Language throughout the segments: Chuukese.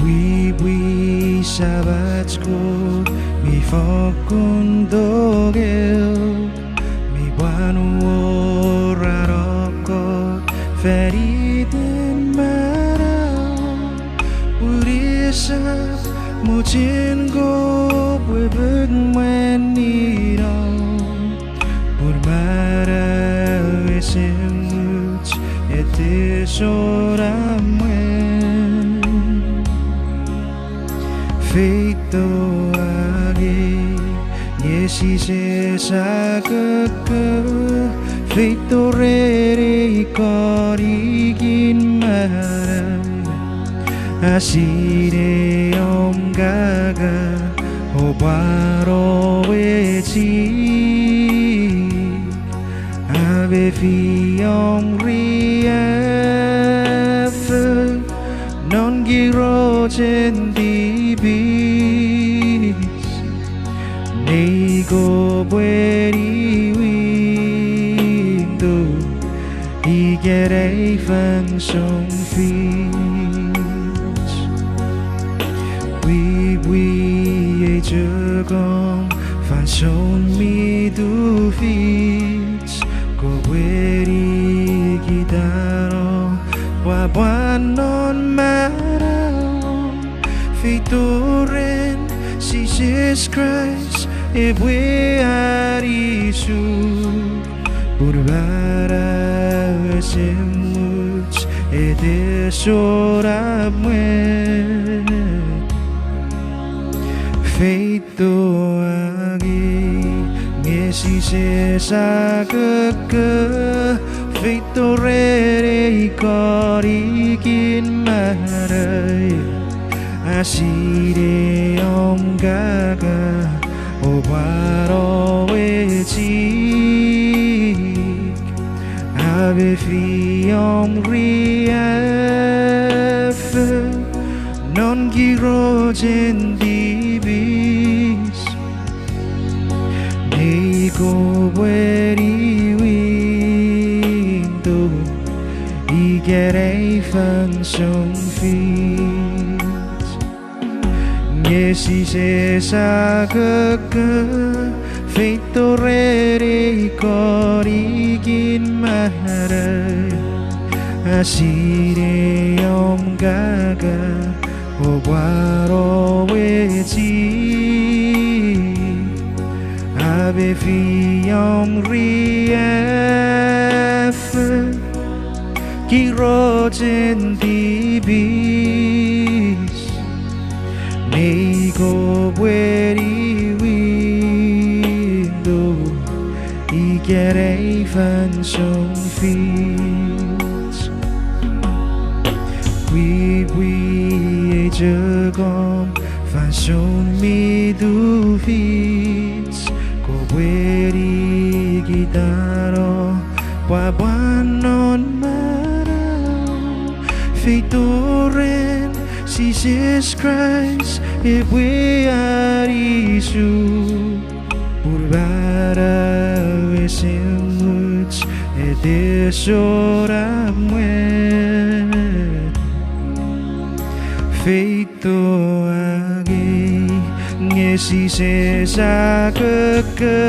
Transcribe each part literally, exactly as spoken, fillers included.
Pwipwi Samach Kot mi fokkun tongek, mi pwan wor an kokkot fan iten manau. Pun esap mochen kopwe pung mwen ino, pun manau esemuch ete sona mwen. Feito angei, nge sise sa kokko, feito ren ei konikin manau. A sinei om kaka, o pwan owe chik. A mefi om riaffou non kirochen tipis, nei kopwe niwinto ikenai fansoun fich. Pwipwi ei chok om fansoun mi tufich, kopwe nikitano pwapwan non manauom. Feito ren Jises Kraist epwe anisuk, pun manau esemuch ete sona mwen. Feito angei, nge sise sa kokko, feito ren ei konikin manau. A sinei om kaka, o pwan owe chik. A mefi om riaffou non kirochen tipis, nei kopwe niwinto ikenai fansoun fich. Nge sise sa kokko, feito ren ei konikin manau. A sinei om kaka, o pwan owe chik. A mefi om riaffou kirochen tipis, nei kopwe niwinto ikenai fansoun fich. Pwipwi ei chok om fansoun mi tufich, kopwe nikitano pwapwan non manau. Feito ren Jises Kraist epwe anisuk, pun manau esemuch ete sona mwen. Feito angei, nge sise sa kokko,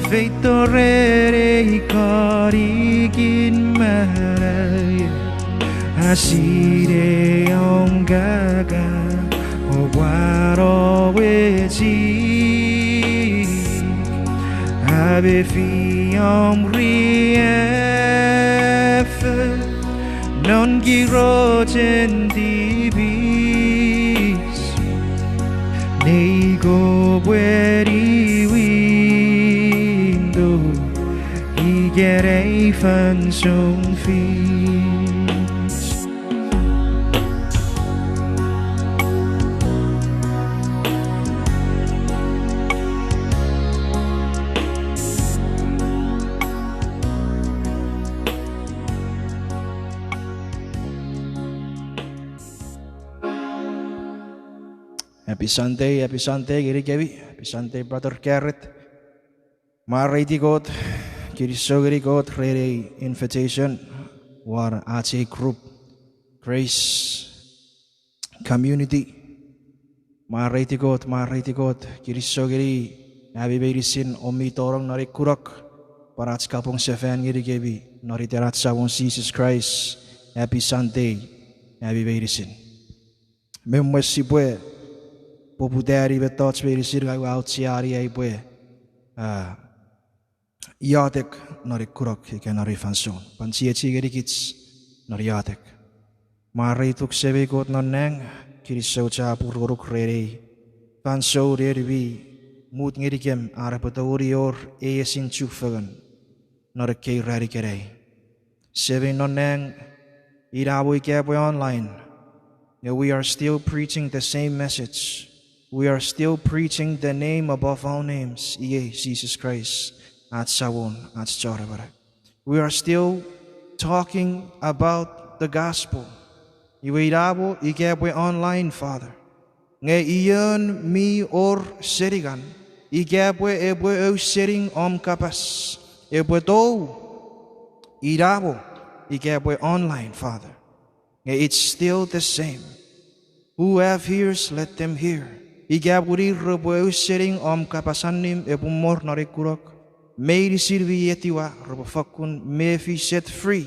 feito ren ei konikin manau. A sinei om kaka, o pwan owe chik. A mefi om riaffou non kirochen tipis, nei kopwe niwinto ikenai fansoun fich. Happy Sunday, happy Sunday ngenikemi. Happy Sunday, Brother Garrett. Mwareiti Kot, kinisou ngeni Kot ren ei invitation won ach ei group, Grace community. Mwareiti Kot, mwareiti Kot, kinisou ngeni ami meinisin om mi tonong non ei kunok, pwan ach kapong sefan ngenikemi non iten ach Samon Jises Kraist. Happy Sunday, ami meinisin. Me mwen sipwe poputani mettoch meinisin, ngang ua aucheani ai upwe, ah, iotek non ei kunok ika non ei fansoun. Pwan chiechi ngenikich non iotek. Mwareituk Semei Kot non nang, kinisou chapur ngonuk ren ei fansoun en mi mut ngenikem an epwe tongeni wor ei esin chufengen non ekkei ran ikenai. Semei non nang, inamo ika epwe online, nge we are still preaching the same message. We are still preaching the name above all names, iei Jises Kraist, ach Samon, ach Chon Amanau. We are still talking about the gospel. Iwe inamo ika epwe online, Father, nge ion mi wor seningan, ika epwe, epwe ausening om kapas, epwe tou, inamo ika epwe online, Father, nge it's still the same. Who have ears, let them hear. Ika pun ir repwe ausening om kapas allim epwe mor non ei kunok, meinisin mi etiwa repwe fokkun mefi set free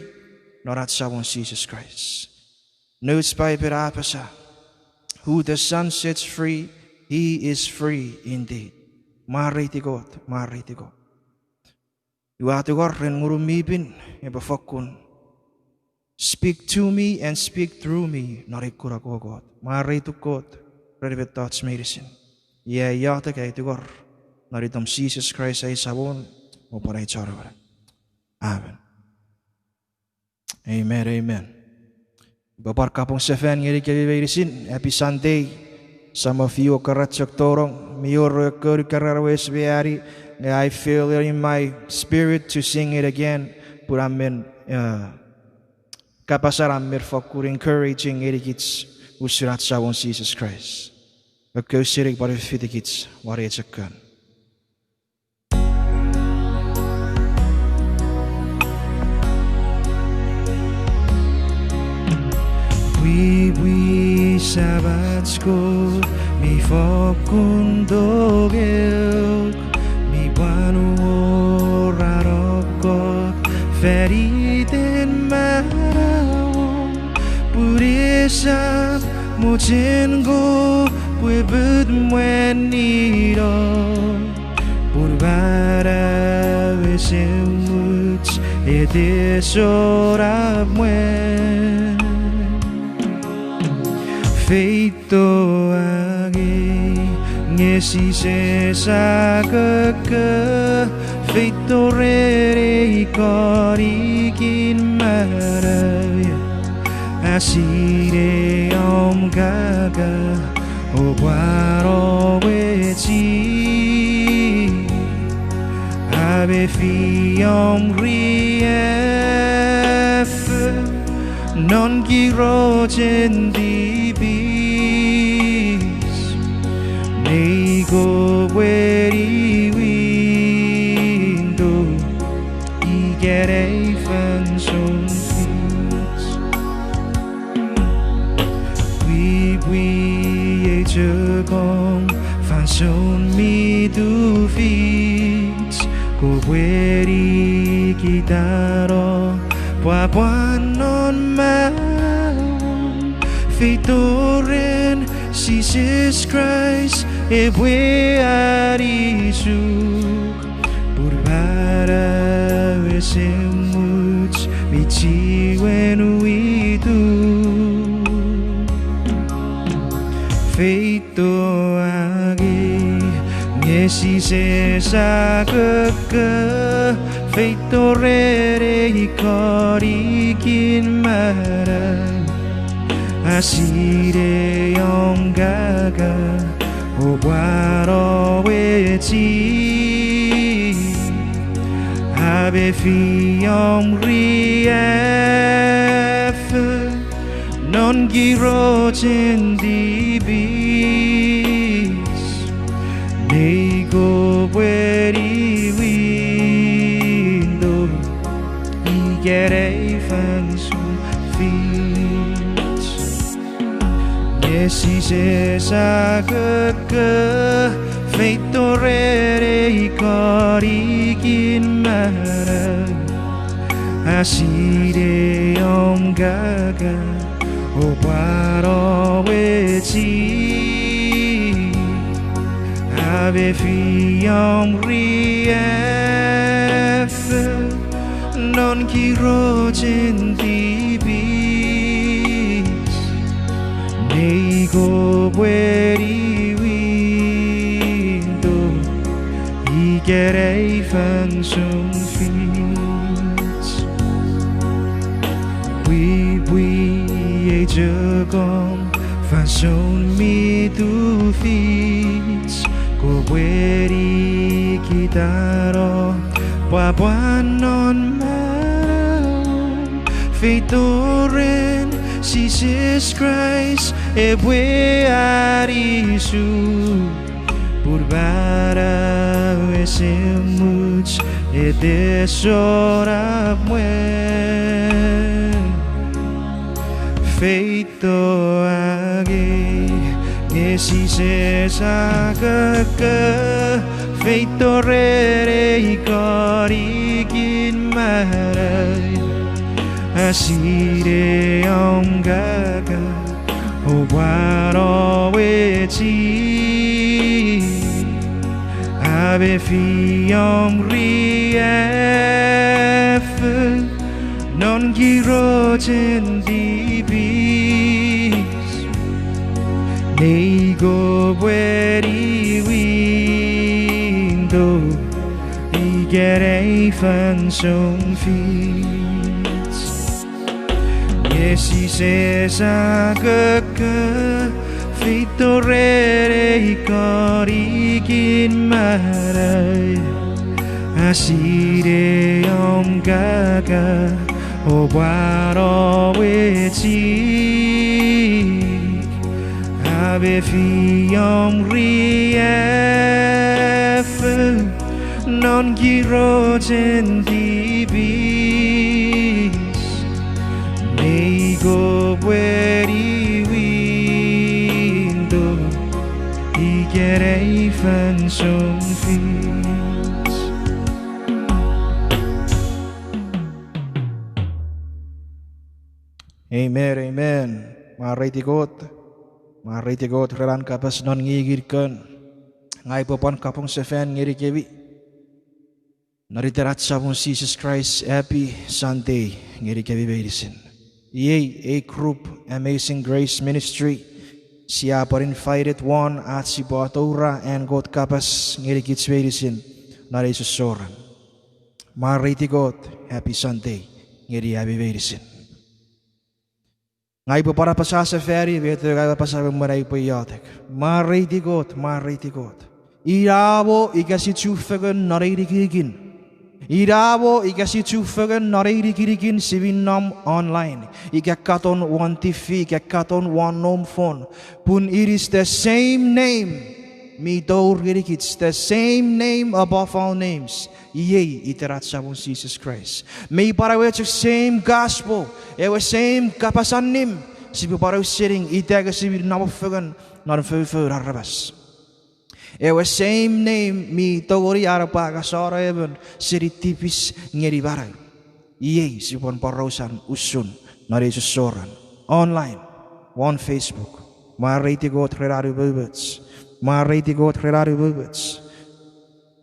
non ach Samon Jises Kraist. Nouch Paipen a apasa, who the Son sets free, he is free indeed. Mwareiti Kot, mwareiti Kot. Ua tungor ren Ngunum mi Pin epwe fokkun speak to me and speak through me non ei kunok, O Kot. Mwareituk Kot ren mettoch meinisin. Iei ai iotek, ai tungor non itom Jises Kraist ai Samon, o pwan ai Chon Amanau. Amen. Amen, amen. Upwe pwan kapong sefan ngenikemi meinisin, happy Sunday. Some of you are kara chok tonong, mi wor ekkoch kara wes me ani, nge I feel it in my spirit to sing it again, pun a men, uh, kapasan a men fokkun encouraging ngenikich usun ach Samon Jises Kraist. Ekkewe sening pwan fitikich won ei chok kan. Pwipwi Samach Kot mi fokkun tongeok, mi pwan wor an kokkot fan iten manauom, pun esap mochen Kot pwe put mwanino. Pun manau esemuch ete sona mwan. Feito angei, nge sise sa koko, feito ren ei konikin manau. A sinei om kaka, o pwan om echiw. A mefi om riaffou non kirochen tipis. Nei kopwe niwinto ikenai fansoun fich. Pwipwi ei chok om fansoun mi tufich, kopwe nikitano pwapwan non manauom. Feito ren Jises Kraist epwe anisuk. Pun manau esemuch mi chiwen wituk. Feito angei, nge sise sa koko, feito ren ei konikin manau. A sinei om kaka, o pwan om echiw. A mefi om riaffou non kirochen tipis. Nei kopwe niwinto ikenai fansoun fich. Nge Jises a kokko, feito ren ei konikin manau, a sinei om kaka, o pwan om echi. A mefi om riaffou non kirochen tipis, nei kopwe niwinto ikenai fansoun fich. Pwipwi ei chok om fansoun mi tufich, kopwe nikitano pwapwan non manauom. Feito ren Jises Kraist epwe anisuk, pun manau esemuch ete sonap mwen. Feito angei, nge Jises a kokko, feito ren ei konikin manau, a sinei om kaka, o pwan om echi. A mefi om riaffou non kirochen tipis, nei kopwe niwinto ikenai fansoun fich. Nge Jises a kokko, feito ren ei konikin manau, a sinei om kaka, o pwan om echi. A mefi om riaffou non kirochen tipis, nei kopwe niwinto ikenai fansoun fich. Amen, amen. Mwareiti Kot. Mwareiti Kot ren an kapas non ngikin kon. Ngang upwe pwan kapong sefan ngenikemi non iten ach Samon Jises Kraist, Happy Sunday ngenikemi meinisin. Iei ei group, Amazing Grace Ministry, sia pwan invited won ach sipwe atoura an Kot kapas ngenikich meinisin non ei sossoran. Mwareiti Kot, Happy Sunday ngeni ami meinisin. Ngang upwe pwan apasa sefani met ngang upwe apasa me mwen ai upwe iotek. Mwareiti Kot, mwareiti Kot. Inamo ika si chufengen non ei nikinikin. Inamo ika si chufengen non ei nikinikin si mi nom online, ika katon won T V, ika katon won noum phone. Pun it is the same name mi tour ngenikich, the same name above all names. Iei iten ach Samon Jises Kraist. Mei pwan ewe chok same gospel, ewe same kapas allim, sipwe pwan ausening ita nge si mi namot fengen non foufoun aramas. Ewe same name mi tongeni an epwe angasano emon seni tipis ngeni manau. Iei sipwe pwan porausan usun non ei sossoran, online, won Facebook. Mwareiti Kot ren an umoumoch. Mwareiti Kot ren an umoumoch.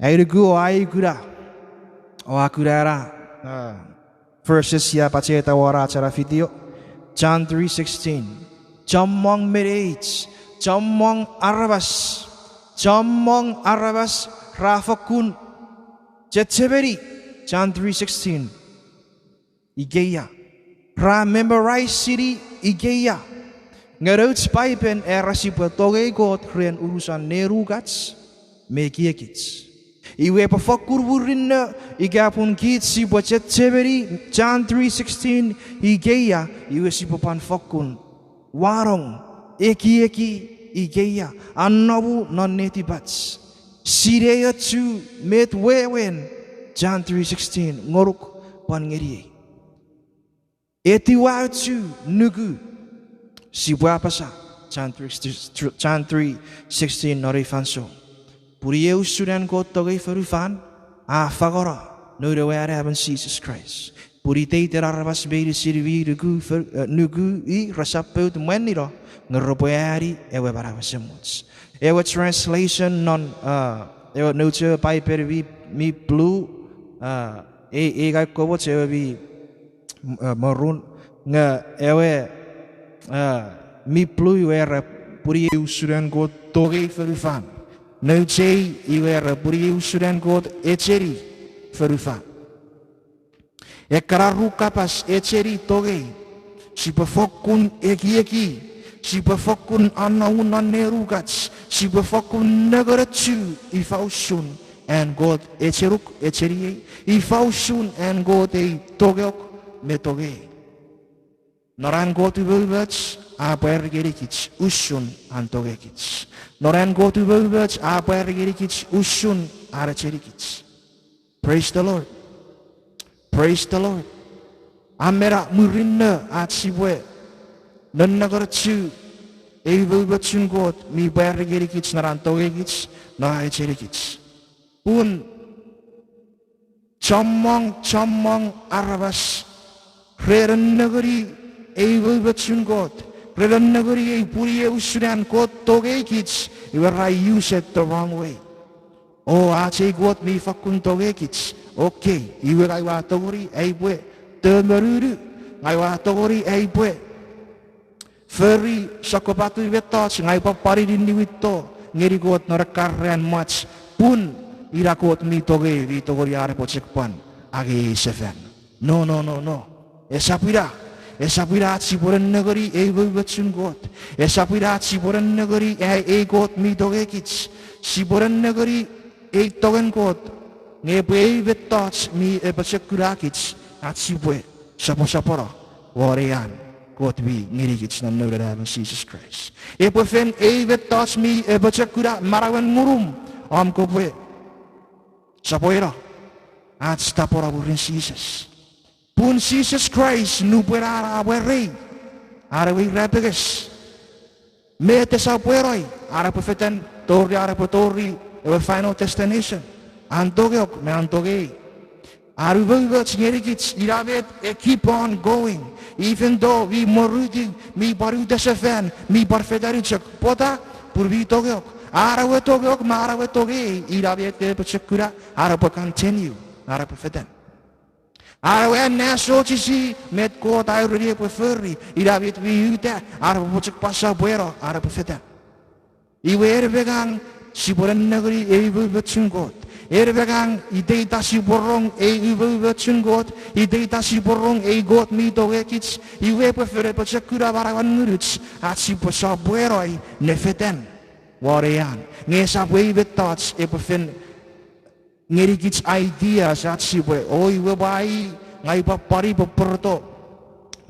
Ai nuku o ai kuna, o a kuna ena, uh, verses sia pacheta won ach ena video. John three sixteen. Chommong me neich, chommong aramas, chommong aramas ra fokkun chechemeni John three sixteen ikeia. Ra memorize-ini ikeia. Nge nouch Paipen era sipwe tongei Kot ren unusan nenukach me ekiekich. Iwe epwe fokkun murinno ika pun kich sipwe chechemeni John three sixteen ikeia, iwe sipwe pwan fokkun wanong, ekieki ikeia, anomu non netipach. Sineiochu met wewen John three sixteen ngonuk pwan ngeniei. Etiwaochu nuku, sipwe apasa, John three sixteen, non ei fansoun. Pun iei usun an Kot tongei fonufan, a fangeno noun ewe Anaemon Jises Kraist. Pun iteiten aramas meinisin mi nuku fo-, eh, nuku i resap pout mwanino, nge repwe ani ewe manau esemuch. Ewe translation non, eh, ewe nouch ewe Paipen mi, mi blue, eh, ei, ei ngang komoch ewe mi, eh, maroon, nge ewe, eh, mi blue iwe era, pun iei usun an Kot tongei fonufan. Nouch ei iwe era, pun iei usun an Kot echeni fonufan. Ekkana ru kapas, echeni, tongei. Sipwe fokkun ekieki, sipwe fokkun anomu non nenukach, sipwe fokkun nenengeni ifa usun an Kot echenuk, echeniei, ifa usun an Kot ei tongeok me tongei. Non an Kot umoumoch a pwari ngenikich usun an tongekich. Non an Kot umoumoch a pwari ngenikich usun an echenikich. Praise the Lord. Praise the Lord. A men murinno ach sipwe nennengeni ei umoumochun Kot mi pwari ngenikich non an tongekich, non an echenikich. Pun chommong, chommong aramas, re nennengeni ei umoumochun Kot, re nennengeni ei pun iei usun an Kot tongeikich, iwe ra use it the wrong way. O, ach ei Kot mi fakkun tongekich. Okay, iwe ngang ua tongeni ai upwe tomonunu, ngang ua tongeni ai upwe fori sokkopatun mettoch, ngang upwe pwan niwinto ngeni Kot non ekkan ran mwach, pun ina Kot mi tongei, mi tongeni an epwe chok pwan angei ei sefan. No, no, no, no. Esap ina. Esap ina ach sipwe nennengeni ei umoumochun Kot. Esap ina ach sipwe nennengeni ai ei Kot mi tongekich. Sipwe nennengeni ei tongen Kot, nge epwe ei mettoch mi apochokunakich ach sipwe soposopono won ei an Kot mi ngenikich non Noun we Anaemon Jises Kraist. Epwe fen ei mettoch mi apochokuna manauen ngunum om kopwe sopweno ach tapweno mwirin Jises. Pun Jises Kraist nupwen an a pwarei an ewe irapenges, met e sopweno, an epwe fetan tori, an epwe tori ewe final destination, an tongeok me an tongei. An umoumoch ngenikich ina met e keep on going, even though mi mworuti, mi pwan uta sefan, mi pwan fetan chok. Pwata? Pun mi tongeok. An ewe tongeok me an ewe tongei ina met e apochokuna an epwe continue, an epwe fetan. An ewe anneasochisi met Kot a ureni epwe fori, ina met mi uta, an epwe chok pwan sopweno, an epwe fetan. Iwe en me ngang sipwe nennengeni ei umoumochun Kot. En me ngang iteita sipwe rong ei umoumochun Kot, iteita sipwe rong ei Kot mi tongekich, iwe epwe fen apochokuna manauen ngunuch ach sipwe sopweno ne fetan won ei an. Nge esap ei mettoch epwe fen ngenikich ideas ach sipwe, o iwe pwai, ngang upwe pwan pwe pworoto,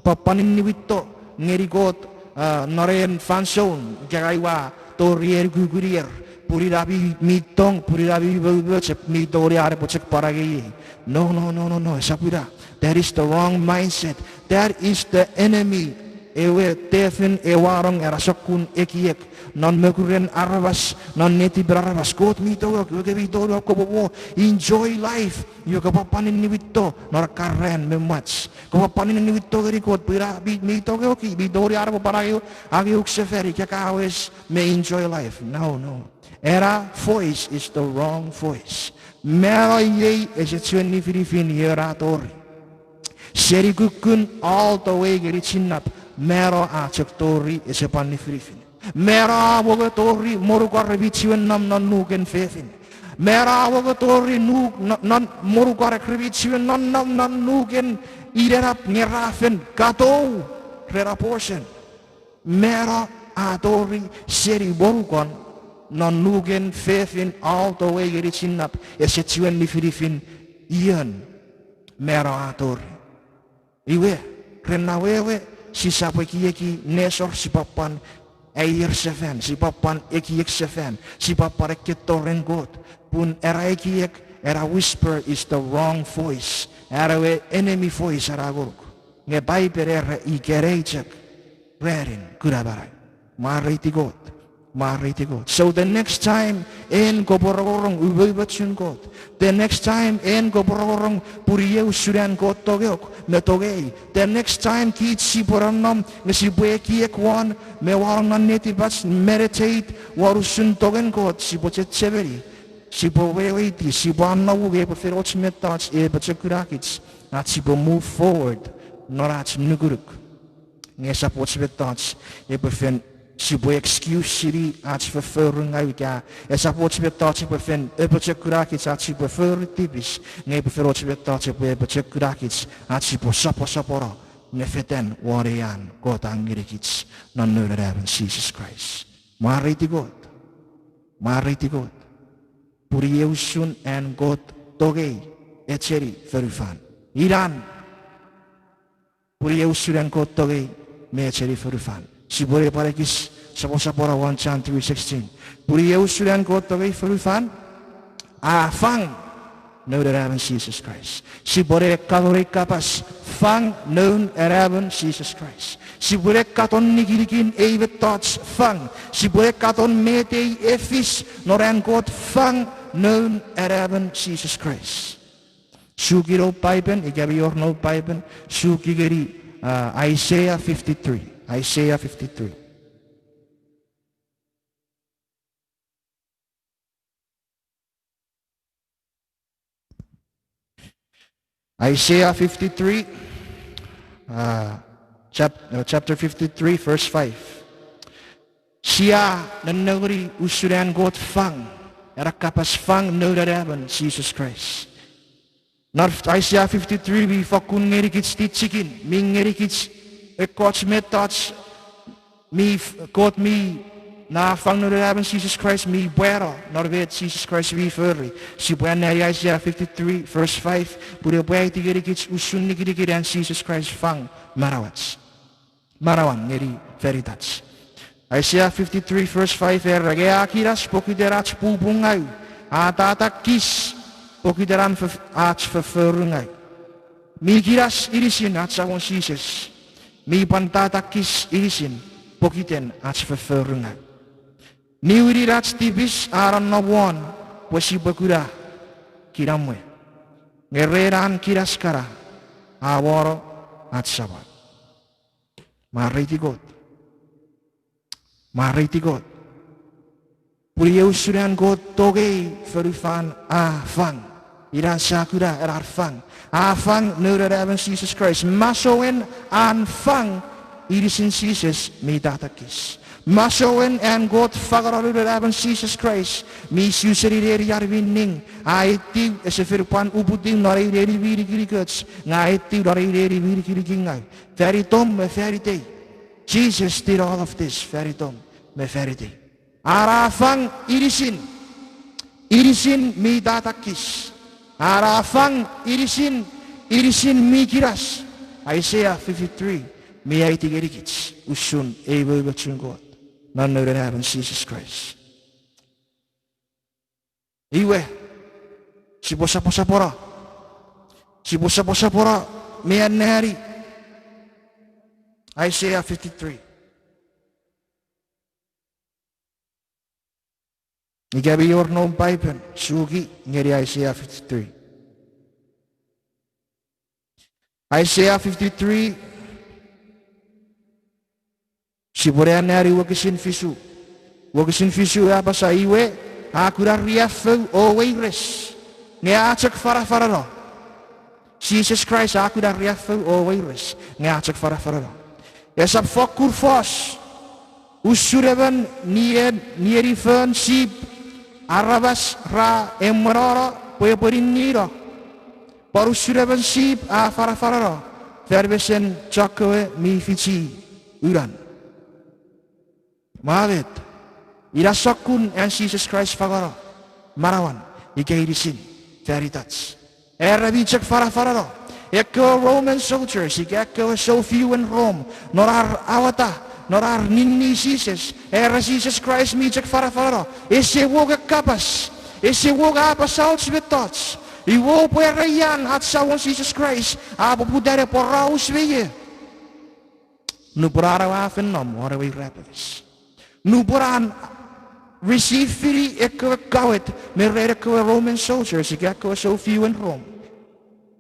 pwe pwan niwinto ngeni Kot, ah, non ei fansoun ika ngang ua tori ei kukun ier, pun ina mi, mi tong, pun ina mi umoumoch, mi tongeni an epwe chok pwan angei ei. No, no, no, no, no, esap ina. That is the wrong mindset. That is the enemy. Ewe tefin e wanong ena sokkun ekiek non mokuren aramas, non netipen aramas. Kot mi tongok, iwe ke mi tongeni kopwe mo enjoy life. Iwe kopwe pwan niwinto non ekkan ran me mwach. Kopwe pwan niwinto ngeni Kot pwe ina mi, mi tongoki, mi tongeni an epwe pwan angei, angeuk sefan ika ka wes me enjoy life. No, no. Ena voice is the wrong voice. Mano iei ese chiwen nifinifin ion a tori. Seni kukkun all the way ngeni chinnap, mano a chok tori ese pwan nifinifin. Mano a mongo tori monukon re mi chiwen nom non nuken fefin. Mano a mongo tori nuk, no-, non monukon re mi chiwen nom non, non nuken inenap nge ra fen katou ren abortion. Mano a tori seni monukon non nuken fefin all the way ngeni chinnap ese chiwen nifinifin ion mano a tori. Iwe, ren awewe, sisap ekieki nesor, sipwe pwan aier sefan, sipwe pwan ekiek sefan, sipwe pwan ekketo ren Kot. Pun ena ekiek, ena whisper is the wrong voice. Ena ewe enemy voice ena ngonuk. Nge Paipen era ikenai chok ranin kuna manau. Mwareiti Kot. Mwareiti Kot. So the next time en kopwe rongorong umoumochun Kot, the next time en kopwe rongorong pun iei usun an Kot tongeok me tongei, the next time kich sipwe nonnom nge sipwe ekiek won me wanong non netipach, meditate won usun tongen Kot, sipwe chechemeni, sipwe weweiti, sipwe anomu nge epwe fen och mettoch epwe pochokunakich ach sipwe move forward non ach nukunuk. Nge esap och mettoch epwe fen sipwe excuse-ini ach fofforungau ika esap och mettoch epwe fen apochokunakich ach sipwe fori tipis, nge epwe fen och mettoch epwe apochokunakich ach sipwe soposopono ne fetan won ei an Kot a ngenikich non Noun Anaemon Jises Kraist. Mwareiti Kot. Mwareiti Kot. Pun iei usun an Kot tongei, echeni fonufan. Inan. Pun iei usun an Kot tongei me echeni fonufan. Sipwene pwan ekis soposopono won John three sixteen. Pun iei usun an Kot tongei fonufan, a fang Noun Anaemon Jises Kraist. Sipwene katon ei kapas, fang Noun Anaemon Jises Kraist. Sipwene katon nikinikin ei mettoch, fang. Sipwene katon met ei e fis non an Kot, fang Noun Anaemon Jises Kraist. Suki noum Paipen, ika mi wor noum Paipen, suki ngeni, a, Isaiah fifty-three. Isaiah fifty-three. Isaiah fifty-three, a, chap-, a, chapter fifty-three, verse five. Sia nennengeni usun an Kot fang, ena kapas fang Noun Anaemon Jises Kraist. Non Isaiah fifty-three mi fokkun ngenikich tichikin, mi ngenikich ekkoch mettoch mi f-, Kot mi, na fang Noun Anaemon Jises Kraist mi pwano non met Jises Kraist mi fori. Sipwe anneani Isaiah fifty-three, verse five, pun epwe aiti ngenikich usun nikinikin an Jises Kraist fang manauach, manauan ngeni fan itach. Isaiah fifty-three verse five era, nge a kinas pokiten ach pupungau, a tatakis pokiten an fo-, ach fofforungau. Mi kinas inisin ach Samon Jises, mi pwan tatakis inisin pokiten ach fofforungau. Niwinin ach tipis a nonnom won pwe sipwe kuna kinamwe. Nge ren an kinas kana a wano ach Samon. Mwareiti Kot. Mwareiti Kot. Pun iei usun an Kot tongei fonufan a fang. Inan sia kuna ena fang. A fang Noun Anaemon Jises Kraist. Masouen an fang inisin Jises mi tatakis. Masouen an Kot fangeno Noun Anaemon Jises Kraist mi su seni nenian mi ning. A etiw, ese fen pwan uputiw non ei neni mi nikinikoch, nge a etiw non ei neni mi nikinikingaw. Fan itom me fan itei. Jesus did all of this fan itom me fan itei. An a fang inisin, inisin mi tatakis. An a fang inisin, inisin mi kinas. Isaiah fifty-three mi aiti ngenikich usun ei umoumochun Kot non Noun Anaemon Jises Kraist. Iwe, sipwe soposopono. Sipwe soposopono me anneani Isaiah fifty-three. Ika mi wor noum Paipen, suki ngeni Isaiah fifty-three. Isaiah fifty-three, sipwene anneani wokisin fisu. Wokisin fisu a apasa, iwe, a kuna riaffou o weires, nge a chok fanafanano. Jises Kraist a kuna riaffou o weires, nge a chok fanafanano. Esap fokkun fos usun emon nien, nienifon sip aramas ra emwenono pwe epwe ninnino. Pwan usun emon sip a fanafanano fan mesen chokkewe mi fichi unan. Mwa met, ina sokkun an Jises Kraist fangeno manauan ika inisin fan itach. Era mi chok fanafanano. Ekkewe Roman soldiers ika ekkewe soufien Rom, non ar awata, non ar ninni Jises, era Jises Kraist mi chok fanafanano. Ese wor kapas, ese wor apasa och mettoch. Iwe oupwe era ian ach Samon Jises Kraist a poputa ne poraus me ie nupwen an ewe a fen nom won ewe irapenges. Nupwen an receive-ini ekkewe kawet me ren ekkewe Roman soldiers ika ekkewe soufien Rom,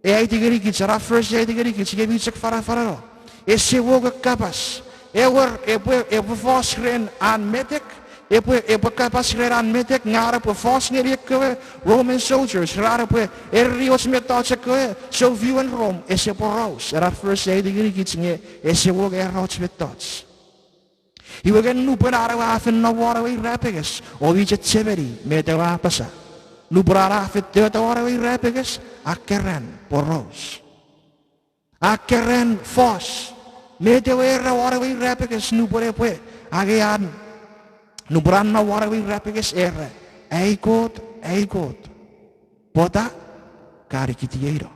e aiti ngenikich, ena verse e aiti ngenikich nge mi chok fanafanano. Ese wor kapas. Ewer, epwe, epwe fos ren an metek, epwe, epwe kapas ren an metek nge an epwe fos ngeni ekkewe Roman soldiers, ren an epwe ereni och mettoch ekkewe soufien Rom, ese poraus. Ena verse e aiti ngenikich nge ese wor era och mettoch. Iwe nge nupwen an ewe a fen nom won ewe irapenges, oumi chechemeni met ewe a apasa. Nupwen an a fen tota won ewe irapenges, a keran poraus. A keran fos. Met ewe era won ewe irapenges nupwen epwe, angei an, nupwen an nom won ewe irapenges era, Ai Kot, ai Kot, pwata ka nikitieino?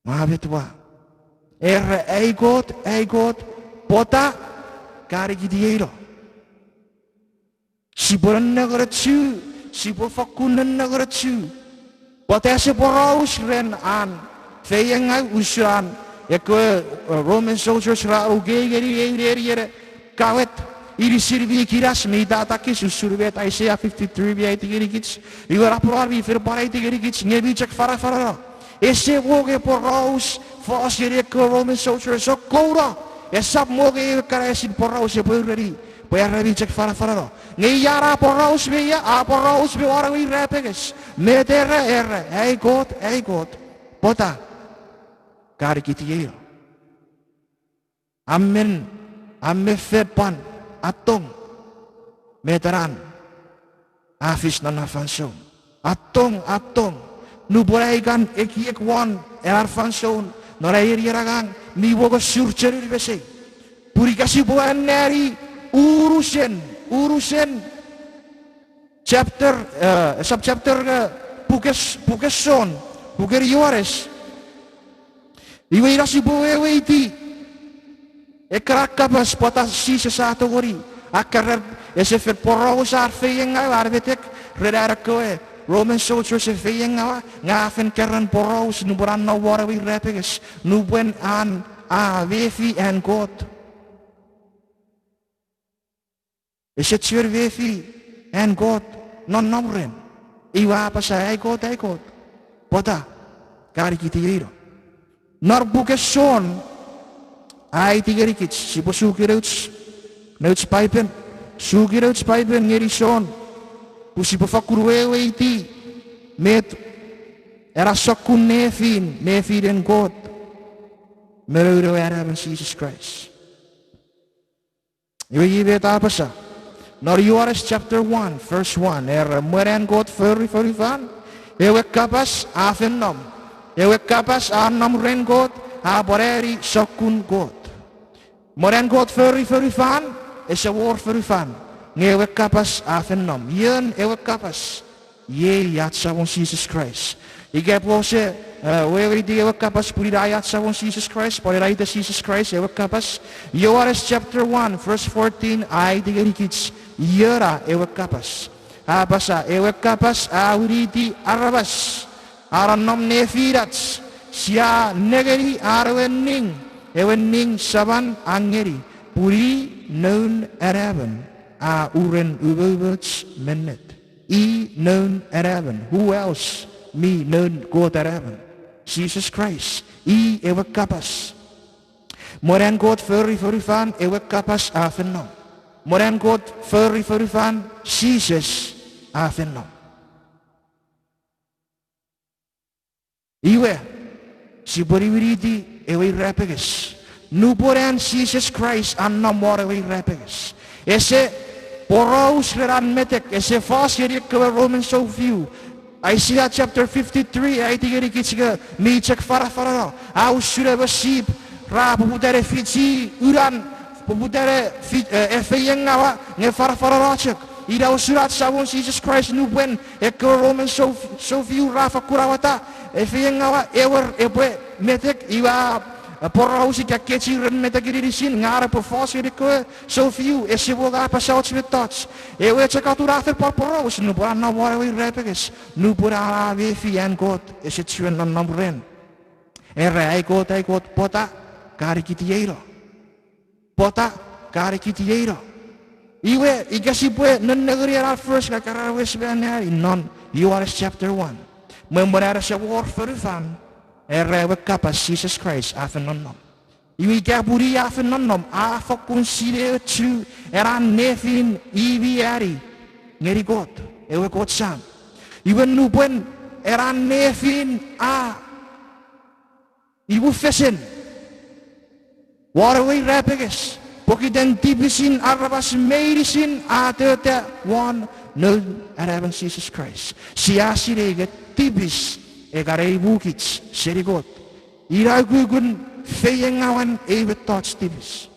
Nge met ua era, Ai Kot, ai Kot, pwata ka nikitieino? Sipwe nennengeni chu, sipwe fokkun nennengeni chu. Pwata ese poraus ren an feiengau usun an ekkewe, eh, Roman soldiers ra ukei ngeni ei nenien kawet inisin mi kinas me itatakis usun met Isaiah fifty-three mi aiti ngenikich. Iwe ena poraus mi fen pwan aiti ngenikich nge mi chok fanafanano. Ese wor poraus fos ngeni ekkewe Roman soldiers, o kouno. Esap wor ekkana esin poraus epwe ureni pwe era mi chok fanafanano. Nge ia a poraus me ia a poraus me won ewe irapenges. Met era, era, Ai Kot, ai Kot, pwata ka nikitieino? A men, a men fen pwan attong met ena a fis non na fansoun. Attong, attong. Nupwen ai kan ekiek won ena fansoun non ai nenien angang mi wongo sur chonun mesei. Pun ika sipwe anneani unusen, unusen chapter, eh, sub-chapter, eh, puken, puken Jon, puken Ioanes. Iwe ina sipwe weweiti ekkana kapas pwata Jises a tongeni a keran, ese fen poraus ar feiengau, ar metek ren an ekkewe Roman soldiers e feiengaua, nge a fen keran poraus nupwen an nom won ewe irapenges, nupwen an a mefi an Kot. Ese chiwen mefi an Kot nonnom ren. Iwe a apasa, Ai Kot, ai Kot, pwata ka nikitieino? Non puken Jon, a aiti ngenikich, sipwe suki nouch, nouch Paipen, suki nouch Paipen ngeni Jon, pwe sipwe fakkun weweiti met ena sokkun nefin, nefinen Kot me Noun we Anaemon Jises Kraist. Iwe iei met a apasa. Non Ioanes chapter one, verse one, era, Mwen an Kot fori fonufan, ewe Kapas a fen nom. Ewe Kapas a nom ren Kot, a pwan ani sokkun Kot. Mwen an Kot fori fonufan, ese wor fonufan, nge ewe Kapas a fen nom. Ion ewe Kapas? Iei ach Samon Jises Kraist. Ika pwe ouse, eh, weweiti ewe Kapas pun ina i ach Samon Jises Kraist, pwan ina ita Jises Kraist ewe Kapas. Ioanes chapter one, verse fourteen a aiti ngenikich ion ewe Kapas. A apasa, ewe Kapas a winiti aramas, a nonnom nefinach, sia nengeni an ewe ning, ewe ning Saman a ngeni, pun i Noun Anaemon a uren umoumoch me ennet. I Noun Anaemon. Who else mi Noun Kot Anaemon? Jises Kraist. I ewe Kapas. Mwen an Kot fori fonufan, ewe Kapas a fen nom. Mwen an Kot fori fonufan, Jises a fen nom. Iwe, sipwe niwiniti ewe irapenges. Nupwen an Jises Kraist a nom won ewe irapenges, ese poraus ren an metek, ese fos ngeni ekkewe Roman sounfiu. Aisea chapter fifty-three a aiti ngenikich nge mi chok fanafanano. A usun ewe sip ra poputa ne fichi unan, poputa ne fi-, eh, efeiengaua nge fanafanano chok. Ina usun ach Samon Jises Kraist nupwen ekkewe Roman sounf-, sounfiu ra fakkun aueta efeiengaua, ewer epwe metek, iwe a poraus ika kechiw ren metekin inisin, nge an epwe fos ngeni ekkewe sounfiu, ese mo nge apasa och mettoch. Ewe chok atun a fen pwan poraus nupwen a nom won ewe irapenges, nupwen a mefi an Kot ese chiwen nonnom ren. Era, ai Kot, ai Kot, pwata ka nikitieino? Pwata ka nikitieino? Iwe ika sipwe nennengeni ena verse, ka keran wes me anneani non Johannes chapter one. Mwen mwen an ese wor fonufan, era ewe kapas Jises Kraist a fen nonnom. Iwe ika pun i a fen nonnom, a fakkun sineochu ena nefin i mi ani ngeni Kot, ewe Kot Sam. Iwe nupwen ena nefin a imufesen won ewe irapenges, pokiten tipisin aramas meinisin a tota won Noun Anaemon Jises Kraist. Sia sinei nge tipis e kan eimukich seni Kot. Ina ukukun feiengawen ei mettoch tipis.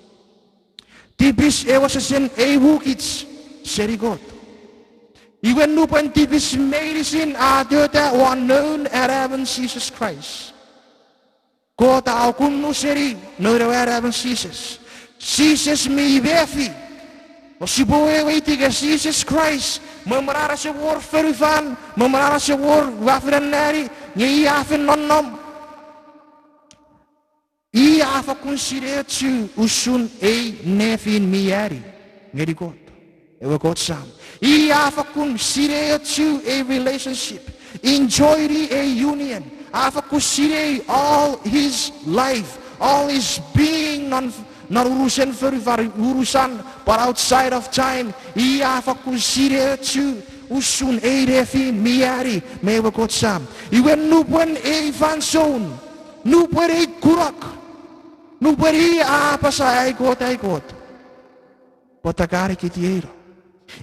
Tipis ewe wesewesen eimukich seni Kot. Iwe nupwen tipis meinisin a tota won Noun Anaemon Jises Kraist, Kot a okunnu seni Noun we Anaemon Jises. Jises mi mefi. O sipwe weweiti nge Jises Kraist, mwen mwen an ese wor fonufan, mwen mwen an ese wor ua fen anneani, nge i a fen nonnom. I a fakkun sineochu usun ei nefin mi ani ngeni Kot, ewe Kot Sam. I a fakkun sineochu ei relationship, enjoyni ei union. A fakkun sinei all his life, all his being non, non unusen fonufan, unusan pwan outside of time. I a fakkun sineochu usun ei nefin mi ani me ewe Kot Sam. Iwe nupwen ei fansoun, nupwen ei kunok, nupwen i a apasa, ai Kot, ai Kot, pwata ka nikitieino?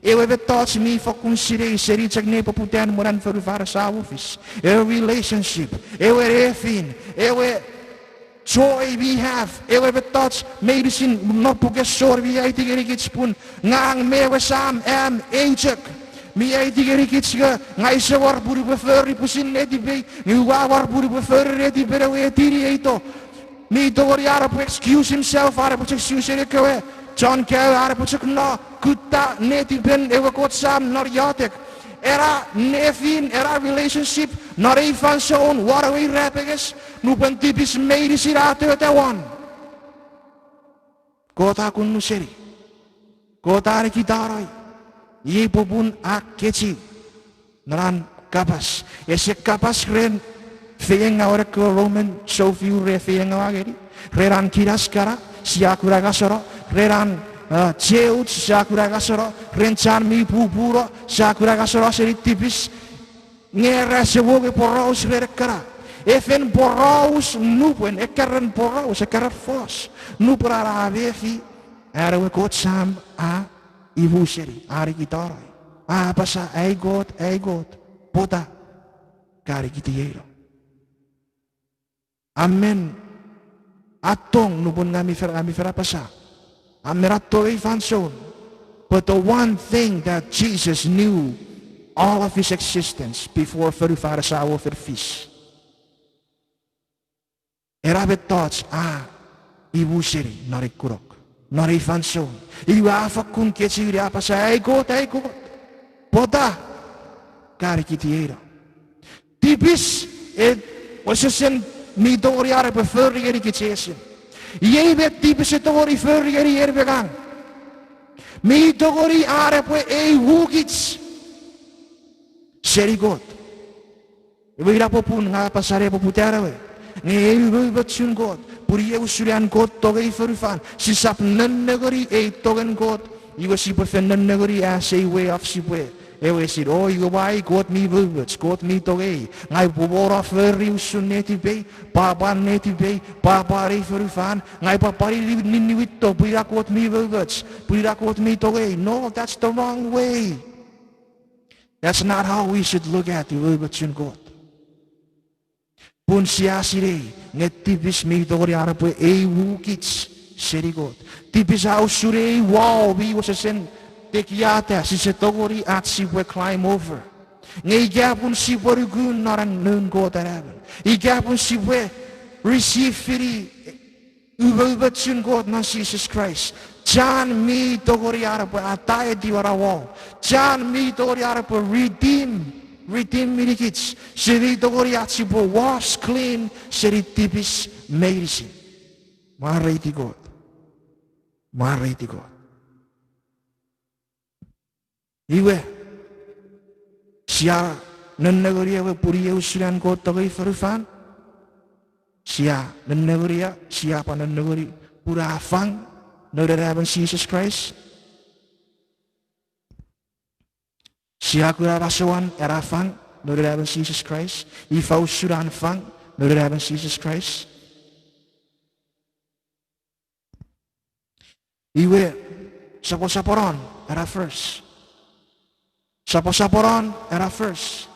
Ewe mettoch mi fakkun sinei seni chok nepoputan mwen an fonufan ese wor fis. Ewe relationship, ewe nefin, ewe joy we have, ewe mettoch meinisin non puken Jon mi aiti ngenikich pun ngang me ewe Sam am eu chok. Mi aiti ngenikich nge ngang use war pun upwe fori pwisin netipei, nge ua war pun upwe fori netipen ewe a tiniei to. Mi tongeni an epwe excuse himself, an epwe chok su seni ekkewe chon kaeo, an epwe chok no kutta netipen ewe Kot Sam non iotek. Ena nefin, ena relationship non ei fansoun won ewe irapenges, nupwen tipis meinisin a tota won, Kot a kunnu seni. Kot a nikitano i. Iei popun a kechiw non an kapas. Ese kapas ren feiengawen ekkewe Roman sounfiu re feiengawa ngeni, ren an kinas kana sia kuna ngaseno, ren an, a, cheuch sia kuna ngaseno, ren chan mi pupuno sia kuna ngaseno seni tipis. Nge ra ese wonge poraus ren ekkana. E fen poraus nupwen, ekkaren poraus, ekkaren fos, nupwen an a mefi an ewe Kot Sam a imuseni, a nikitano i, a apasa, ai Kot, ai Kot, pwata ka nikitieino? A men attong nupwen ngang mi fen, ngang mi fen apasa, a men attong ei fansoun. But the one thing that Jesus knew all of his existence before fonufan ese wor fen fis, ena mettoch a imuseni non ei kunok, non ei fansoun. Iwe a fakkun kechiw ne apasa, ai Kot, ai Kot, pwata ka nikitieino? Tipis, e, wesewesen mi tongeni an epwe fori ngenikich esin. Iei met tipis e tongeni fori ngeni en me ngang. Mi tongeni an epwe eimukich seni Kot. Iwe ina popun ngang apasa ne poputan ewe, nge ei umoumochun Kot, pun iei usun an Kot tongei fonufan, sisap nennengeni ei tongen Kot, iwe sipwe fen nennengeni as a way of sipwe, ewe esin, o, iwe ua ai Kot mi umoumoch, Kot mi tongei, ngang upwe mwo fori usun netipei, pwapwan netipei, pwapwan ei fonufan, ngang upwe pwan niwinto pun ina Kot mi umoumoch, pun ina Kot mi tongei. No, that's the wrong way. That's not how we should look at umoumochun Kot. Pun sia sinei nge tipis mi tongeni an epwe eimukich seni Kot. Tipis a usun ei wall mi wesewesen tekiata, sise tongeni ach sipwe climb over. Nge ika pun sipwe nuku non an Noun Kot Anaemon, ika pun sipwe receive fini umoumochun Kot non Jises Kraist, chan mi tongeni an epwe ataei etiwa na wall. Chan mi tongeni an epwe redeem, redeem ngenikich, sise mi tongeni ach sipwe wash clean seni tipis meinisin. Mwareiti Kot. Mwareiti Kot. Iwe, sia nennengeni ewe pun iei usun an Kot tongei fonufan. Sia nennengeni, sia pwan nennengeni pun a fang non enamen Jises Kraist. Sia kuna masouan ena fang non enamen Jises Kraist. Ifa usun an fang non enamen Jises Kraist? Iwe, soposoponon ena verse. Soposoponon ena verse.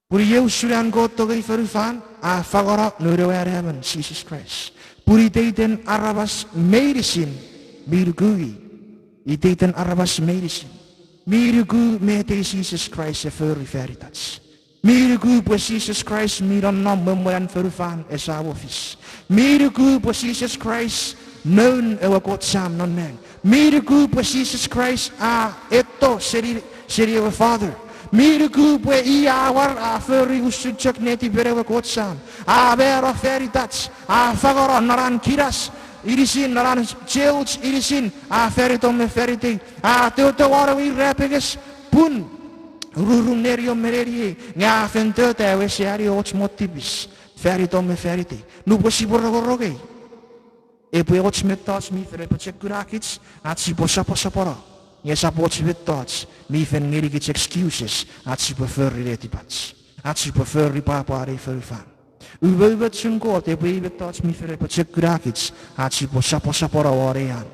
Pun iei usun an Kot tongei fonufan, a fangeno noun we anaemon Jises Kraist. Pun iteiten aramas meinisin mi nuku i. Iteiten aramas meinisin mi nuku met ei Jises Kraist e fori fan itach. Mi nuku pwe Jises Kraist mi nonnom me mwen an fonufan esamo fis. Mi nuku pwe Jises Kraist noun ewe Kot Sam non nang. Mi nuku pwe Jises Kraist a etto seni, seni ewe Father. Mi nuku pwe i a war a fori usun chok netipen ewe Kot Sam. A mano fan itach, a fangeno non an kinas inisin, non an cheuch inisin, a fan itom me fan itei. A toto won ewe irapenges pun rurun neniom me neniei, nge a fen tota ewe ese ani och mwo tipis fan itom me fan itei. Nupwen sipwe rongorong ei, epwe och mettoch mi fen apochokunakich ach sipwe soposopono. Nge esap och mettoch mi fen ngenikich excuses ach sipwe fori netipach, ach sipwe fori pwapwan ei fonufan. Umoumochun Kot epwe ei mettoch mi fen apochokunakich ach sipwe soposopono won ei an.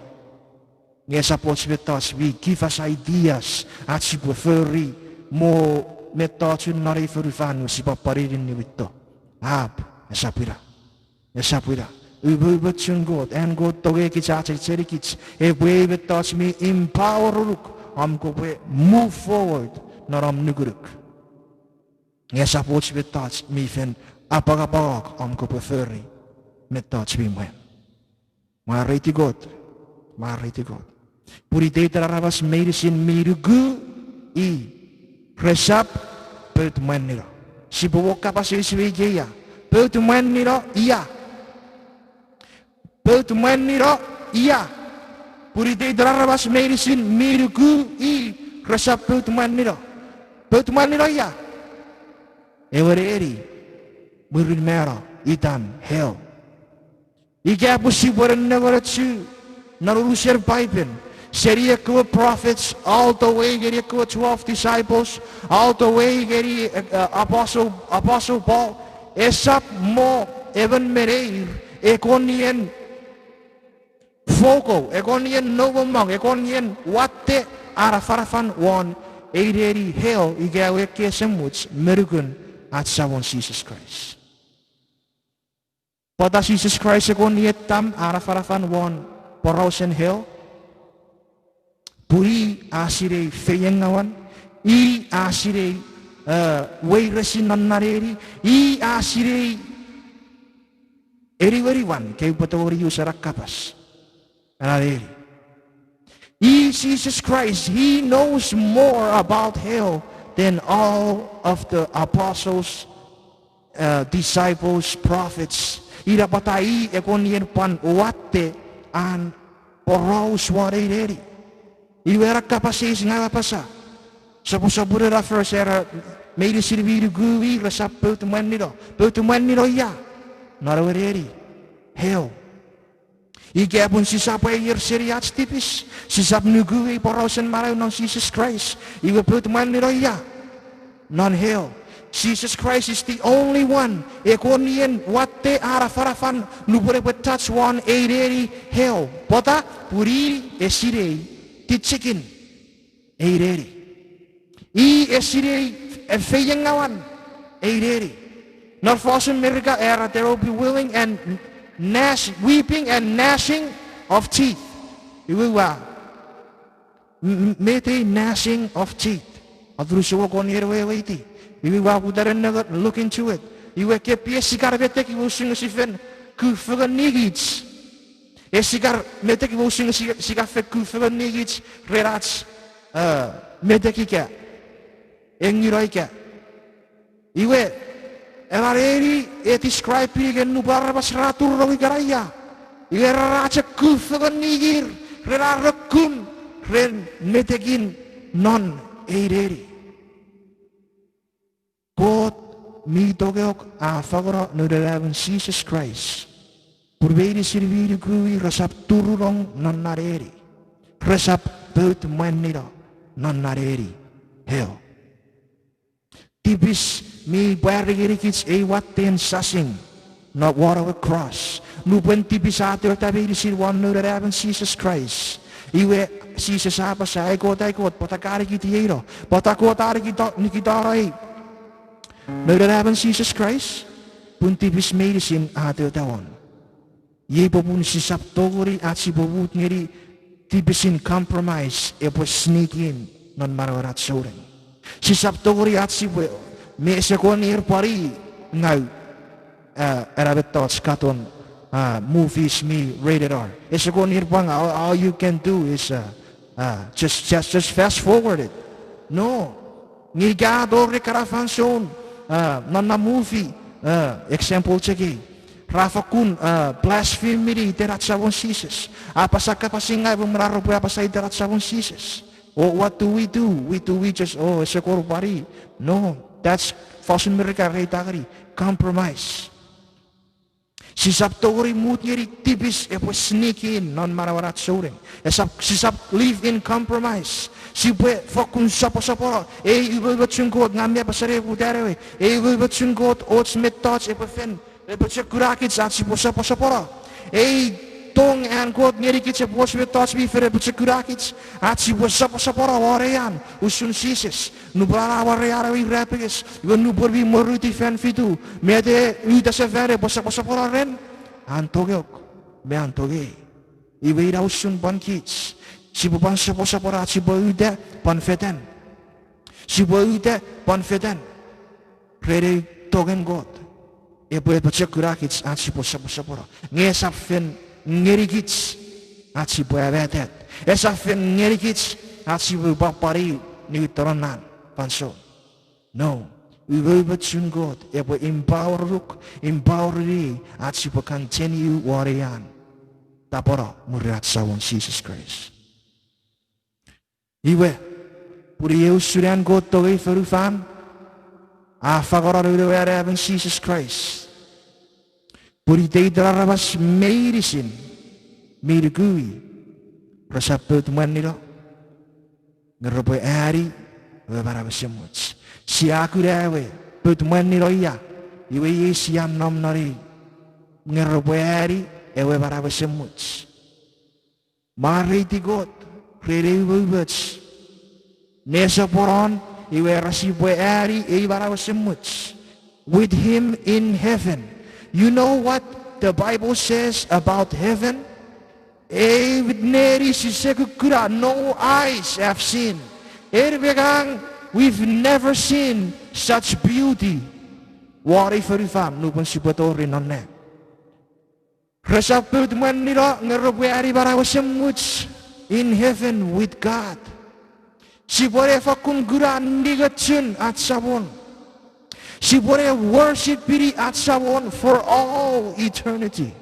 Nge esap och mettoch mi give us ideas ach sipwe fori mwo mettochun non ei fonufan nge sipwe pwan niwinto. Apw, esap ina. Esap ina. Umoumochun Kot, an Kot tongei kich, a chechenikich, epwe ei mettoch mi empower-unuk om kopwe move forward non om nukunuk. Nge esap och mettoch mi fen apwangapwangok om kopwe fori mettoch mi mwan. Mwareiti Kot. Mwareiti Kot. Pun iteiten aramas meinisin mi nuku i, resap pout mwanino. Sipwe wor kapas eis me ikeia. Pout mwanino ia? Pout mwanino ia? Pun iteiten aramas meinisin mi nuku i, resap pout mwanino. Pout mwanino ia? Ewe neni mwirin mano itan hell. Ika pwe sipwe nennengeni chu non unusen Paipen, seni ekkewe prophets, all the way ngeni ekkewe twelve disciples, all the way ngeni, eh, apostle, apostle Paul, esap mo emon me neir e kon ien foko, e kon ien nongonong, e kon ien watte an afanafan won ei neni hell ika ewe ekkei esemuch me nukun ach Samon Jises Kraist. Pwata Jises Kraist e kon ietam an afanafan won porausen hell? Pun i a sinei feiengawan, i a sinei, eh, weiresin non na neni, i a sinei eniweniwan, ke upwe tongeni use ena kapas, ena neni. I, Jesus Christ, he knows more about hell than all of the apostles, uh, disciples, prophets. Ina pwata i e kon ien pwan watte an poraus won ei neni. Iwe ena kapas eis ngang apasa, soposopun ena verse era, meinisin mi nuku i resap pout mwanino. Pout mwanino ia? Non ewe neni hell. Ika pun sisap aier seni ach tipis, sisap nuku ei porausen manau non Jises Kraist, iwe pout mwanino ia? Non hell. Jesus Christ is the only one e kon ien watte an afanafan nupwen epwe touch won ei neni hell. Pwata? Pun i e sinei tichikin ei neni. I e sinei feiengawan ei neni. Non fosun Merika era, there will be wailing and gnash-, weeping and gnashing of teeth. Iwe ua, m-, m-, met ei gnashing of teeth? Atun use kon ien weweiti. Iwe ua kutta ne look into it. Iwe ke pwe sia kan metek iwe usun nge sia fen kufengen nikich. E sia kan metek iwe usun nge sia, sia kan fen kufengen nikich ren ach, eh, metek ika engino ika. Iwe, ena neni e describe-ini nge nupwen aramas ra turunong ikana ia, iwe ra chok kufengen nikir ren ar rokkun ren metekin non ei neni. Kot mi tongok a fangeno Noun Anaemon Jises Kraist pun meinisin mi nuku i resap turunong non na neni, resap pout mwanino non na neni, hell. Tipis mi pwari ngenikich ei watten sasing non won ewe cross. Nupwen tipis a tota meinisin won Noun Anaemon Jises Kraist, iwe Jises a apasa, ai Kot, ai Kot, pwata ka nikitieino? Pwata Kot a nikito-, nikitano ei Noun Anaemon Jises Kraist? Pun tipis meinisin a tota won. Iei popun sisap tongeni ach sipwe mut ngeni tipisin compromise epwe sneak in non manauen ach souneng. Sisap tongeni ach sipwe, me ese kon ir pwan i ngau, a, ena mettoch katon, a, movies mi rated R. Ese kon ir pwan, all, all you can do is, uh, uh, just, just, just fast forward it. No. Nge ika a tori ekkana fansoun, a, non na movie, a, example chok ei. Ra fakkun, a, blaspheme-ini iten ach Samon Jises. Apasa kapas ngaw pwe mwen ar repwe apasa iten ach Samon Jises. Oh, what do we do? We, do we just, oh, ese kon pwan i? No, that's, fosun Merika re aita ngeni compromise. Sisap tongeni mut ngeni tipis epwe sneak in non manauen ach souneng. Esap, sisap live in compromise. Sipwe fokkun soposopono ei umoumochun Kot, ngang mi apasa ne putan ewe, ei umoumochun Kot och mettoch epwe fen, epwe chok kunakich ach sipwe soposopono. Ei tong an Kot ngenikich epwe och mettoch mi fen epwe chok kunakich ach sipwe soposopono won ei an usun Jises. Nupwen a wor ei an ewe irapenges, iwe nupwen mi mworuti fan fitu, met e uta sefan epwe soposopono ren? An tongok me an tongei. Iwe ina usun pwan kich, sipwe pwan soposopono ach sipwe uta pwan fetan. Sipwe uta pwan fetan ren ei tongen Kot. Epwe, epwe chok kunakich ach sipwe soposopono. Nge esap fen ngenikich ach sipwe amatat. Esap fen ngenikich ach sipwe pwapwa ne niwinton non na fansoun. No. Umoumochun Kot epwe empower-nuk, empower-ini ach sipwe continue won ei an tapweno mwirin ach Samon Jises Kraist. Iwe, pun iei usun an Kot tongei fonufan, a fangeno Noun we Anaemon Jises Kraist, pun iteiten aramas meinisin mi nuku i resap pout mwanino, nge repwe ani ewe manau esemuch. Sia kuna ewe pout mwanino ia, iwe iei sia nom non ei, nge repwe ani ewe manau esemuch. Mwareiti Kot ren ei umoumoch. Nesoponon, iwe ra sipwe ani ei manau esemuch with him in heaven. You know what the Bible says about heaven? Ei neni sise kukkuna, no eyes have seen. En me ngang, we've never seen such beauty won ei fonufan nupwen sipwe tori non na. Resap pout mwanino nge repwe ani manau esemuch in heaven with God. Sipwe ne fakkun kuna ningochun ach Samon. Sipwe ne worship-ini ach Samon for all eternity.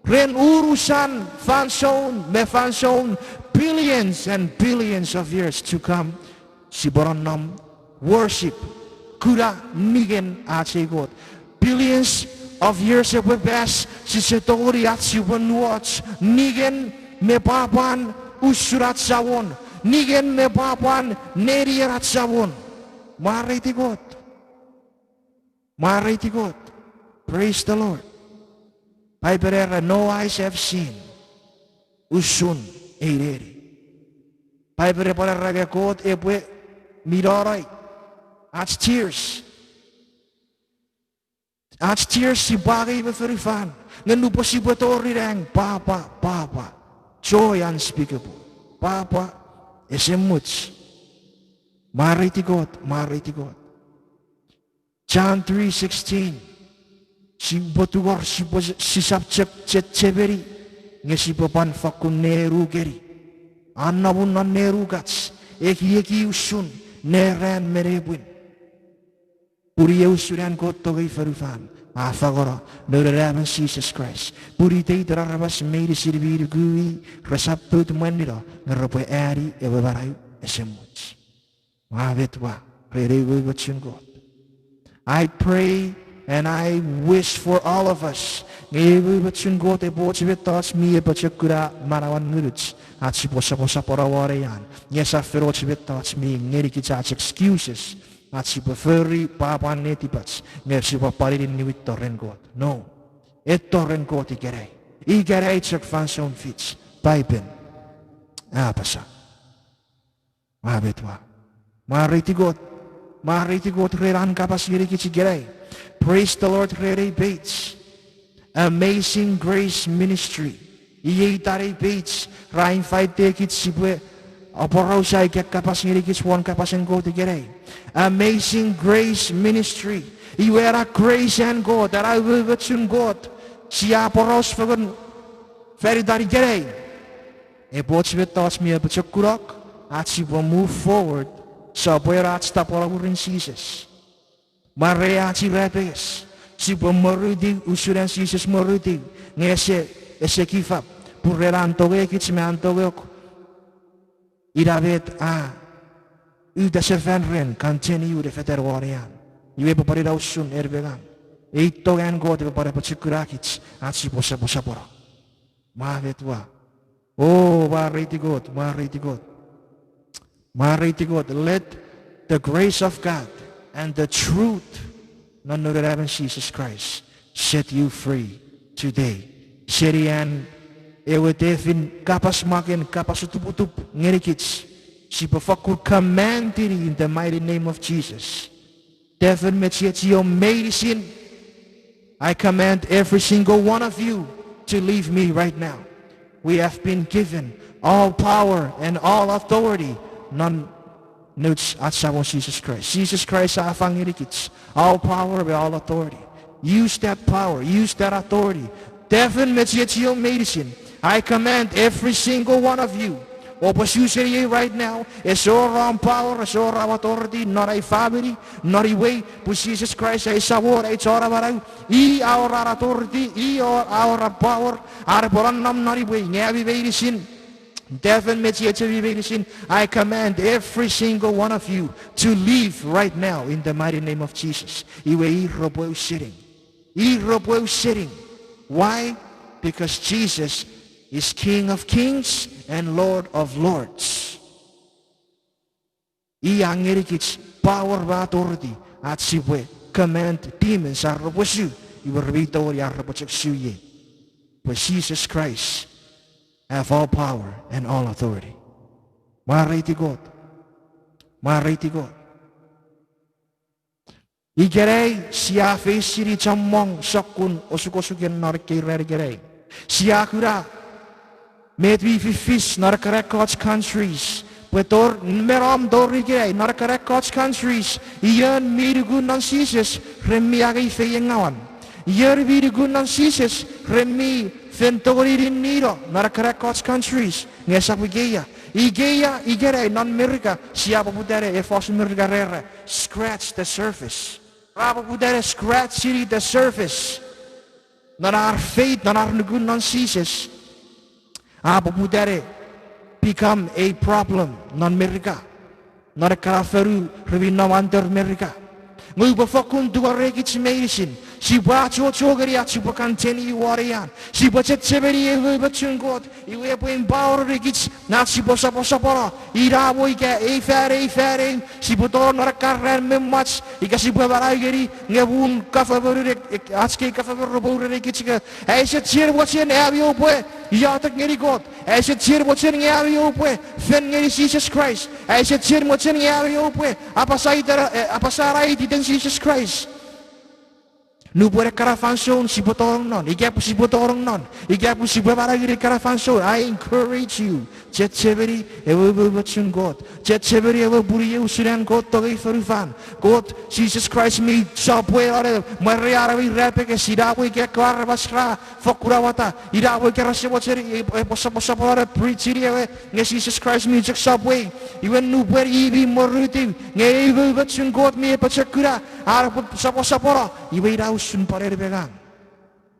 Ren unusan fansoun me fansoun, billions and billions of years to come. Sipwe nonnom worship, kuna ningen ach ei Kot. Billions of years epwe pas, sise tongeni ach sipwe nuoch ningen me pwapwan usun ach Samon, ningen me pwapwan nenien ach Samon. Mwareiti Kot. Mwareiti Kot. Praise the Lord. Paipen era, no eyes have seen. Usun ei neni. Paipen epwe era nge Kot epwe minonoi ach tears. Ach tears sipwe angei me fonufan. Nge nupwen sipwe tori nang, pwapwa, pwapwa. Joy unspeakable. Pwapwa esemuch. Mwareiti Kot, mwareiti Kot. John three sixteen. Sipwe tungor, sipwe, sisap chok chechemeni, nge sipwe pwan fakkun nenukeni. A nom non nenukach, ekieki usun, neran me nepwin. Pun iei usun an Kot tongei fonufan. A fangono Noun Anaemon Jises Kraist pun iteiten aramas meinisin mi nuku i resap pout mwanino nge repwe ani ewe manau esemuch. Ua met ua ren ei umoumochun Kot. I pray and I wish for all of us, nge ei umoumochun Kot epwe och mettoch mi apochokuna manauen ngunuch, ach sipwe soposopono won ei an, nge esap fen och mettoch mi ngenikich ach excuses, ach sipwe fori pwapwan netipach nge sipwe pwanini niwinto ren Kot. No. Etto ren Kot ikenai. Ikenai chok fansoun fich. Paipen a apasa. Ua met ua. Mwareiti Kot. Mwareiti Kot ren an kapas ngenikich ikenai. Praise the Lord ren ei page. Amazing Grace Ministry. Iei itan ei page ra invite-ekich sipwe aporausa ika kapas ngenikich won kapasen Kot ikenai. Amazing Grace Ministry. Iwe ena grace an Kot, ena umoumochun Kot, sia poraus fengen fan itan ikenai. Epwe och mettoch mi apochokunok, ach sipwe move forward, sopweno ach tapweno mwirin Jises. Mwarei ach irapenges, sipwe morotiw usun an Jises morotiw, nge ese, ese give up, pun ren an tongekich me an tongok, ina met a uta sefan ren continue ne fetan won ei an. Iwe epwe pwan ina usun en me ngang. Ei tong an Kot epwe pwan apochokunakich ach sipwe soposopono. Mwa met ua. O, mwareiti Kot, mwareiti Kot. Mwareiti Kot, let the grace of God and the truth non Noun Anaemon Jises Kraist set you free today. Seni an ewe tefin kapas maken kapas otuputup ngenikich, sipwe fakkun command-ini in the mighty name of Jesus. Tefin me chiechiom meinisin, I command every single one of you to leave me right now. We have been given all power and all authority non nouch ach Samon Jises Kraist. Jises Kraist a fang ngenikich all power and all authority. Use that power, use that authority. Tefin me chiechiom meinisin, I command every single one of you, oupwe su seniei right now, ese wor om power, ese wor om authority non ai famini, non imwei, pun Jises Kraist ai Samon, ai Chon Amanau, i a wor an authority, i a wor an power, an epwe nonnom non imwei, nge ami meinisin, tefin me chiechiemi meinisin, I command every single one of you to leave right now in the mighty name of Jesus. Iwe ir repwe ausening. Ir repwe ausening. Why? Because Jesus is King of kings and Lord of lords. I a ngenikich power me authority ach sipwe command demons ar repwe su, iwe re mi tongeni ar repwe chok su ie. Pwe Jesus Christ have all power and all authority. Mwareiti Kot. Mwareiti Kot. Ikenai sia feisini chommong sokkun osukosuken non ekkei ran ikenai. Sia kuna met mi fifis non ekkana ekkoch countries. Pwe tori me nom tori ikenai non ekkana ekkoch countries, ion mi nuku non Jises ren mi angei feiengawan. Ion mi nuku non Jises ren mi fen tongeni ninnino non ekkana ekkoch countries. Nge esap ikeia. Ikeia ikenai non Merika sia poputa ne, e fos Merika ra era scratch the surface. Ra poputa ne scratch-ini the surface. Non ar faith, non ar nuku non Jises, a poputa ne become a problem non Merika. Non ekkana fonu re mi nom under Merika. Nge upwe fokkun tungorei kich meinisin, sipwe achocho ngeni ach sipwe continue won ei an. Sipwe chechemeni ewe umoumochun Kot, iwe epwe empower-ni kich ach sipwe soposopono. Ina mo ika ei fan, ei fan eu, sipwe tonong non ekkan ran me mwach, ika sipwe manau ngeni, nge pun kafamonun, ach kei kafamon repwe ureni kich ika, ai ese chien mochen ami oupwe iotek ngeni Kot. Ai ese chien mochen nge ami oupwe fen ngeni Jises Kraist. Ai ese chien mochen nge ami oupwe apasa iten, e, apasa iten Jises Kraist. Nupwen ekkana fansoun sipwe tonong non, ika pwe sipwe tonong non, ika pwe sipwe manau ngeni ekkana fansoun, I encourage you, chechemeni ewe umoumochun Kot. Chechemeni ewe pwun iei usun an Kot tongei fonufan. Kot, Jises Kraist mi sopweno ne mwarei an we irapenges, ina mo ika ekkewe aramas ra fokkun aueta, ina mo ika rese mochen, e, epwe soposopono ne preach-ini ewe, nge Jises Kraist mi chok sopwei. Iwe nupwen i mi morotiw, nge ewe umoumochun Kot mi apochokuna, Are pwe soposopono, iwe ina usun pwan en me ngang.